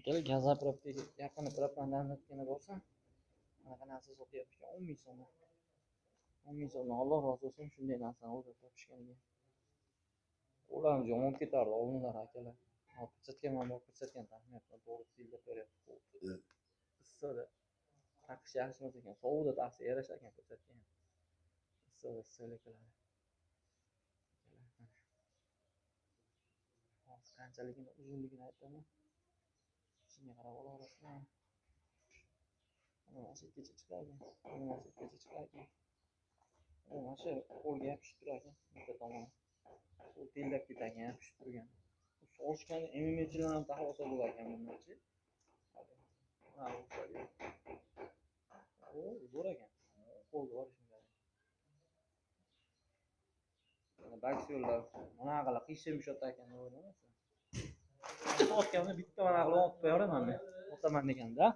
Akalar, gaz заправка ga yaqin propagandanikini borsam, anaqa narsa sotyapti ekan, 10 000 so'mdan. 10 000 so'mdan, Alloh rozi bo'lsin, shunday narsani o'ylab topishganiga. Qo'llarimiz yonib ketardi oldinlari, akalar. Перчатка man bor, перчатка ni taqmayapman, to'g'ri siyillab beryapti. Issiqda taqish yaxshi emas ekan, sovuqda taqsa yarashar ekan перчатка ham. Issiqda issiqlik qiladi. Hozir qanchaligini, uzunligini aytaman. Ichiga qarab olaverasizlar. Mana shu yergacha chiqar ekan. Mana shu yergacha chiqar ekan. Mana shu qo'lga yopishib turar ekan, bitta tomoni. Qo'l tellab ketar ekan, yopishib turgan. Solishganda MMAchilar ham taqib olsa bo'lar ekan bundanchi. O, zo'r ekan. Qo'lga olishim kerak. Mana boksyorlar mana qilib qiyshayib ushatar ekan deb o'ylamaysan. Bitta otganda bitta mana qilib otib qo'yaveraman men. Otaman deganda.